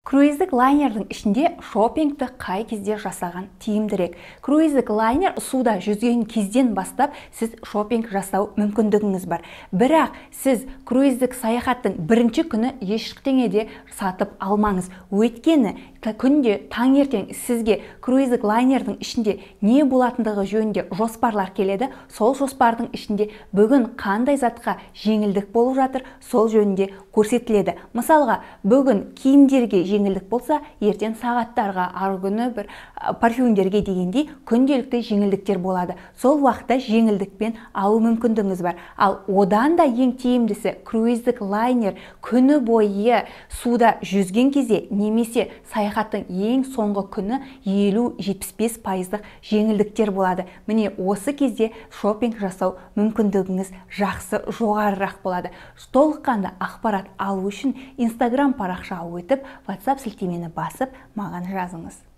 Круиздік лайнердің ішінде шопингті қай кезде жасаған тиімдірек? Круиздік лайнер суда жүзген кезден бастап сіз шопинг жасау мүмкіндігіңіз бар. Бірақ сіз круиздік саяхаттың бірінші күні ештеңе де сатып алмаңыз. Өйткені күнде таңертең сізге круиздік лайнердің ішінде не болатындығы жөнінде жоспарлар келеді. Сол жоспардың ішінде бүгін қандай затқа жеңілдік болып жатыр, сол жөнінде көрсетіледі. Мысалға, бүгін киімдерге жеңілдік болса, ертең сағаттарға, арғы күні бір парфюмдерге дегендей күнделікті жеңілдіктер болады. Сол уақытта жеңілдікпен алу мүмкіндігіңіз бар. Ал одан да ең тиімдісі круиздік лайнер күні бойы суда жүзген кезде немесе саяхаттың ең соңғы күні 50-75% жеңілдіктер болады. Міне осы кезде шопинг жасау мүмкіндігіңіз жақсы жоғарырақ болады. Толыққанды ақпарат алу үшін Инстаграм парақшаға өтіп, WhatsApp сілтемені басып, маған жазыңыз.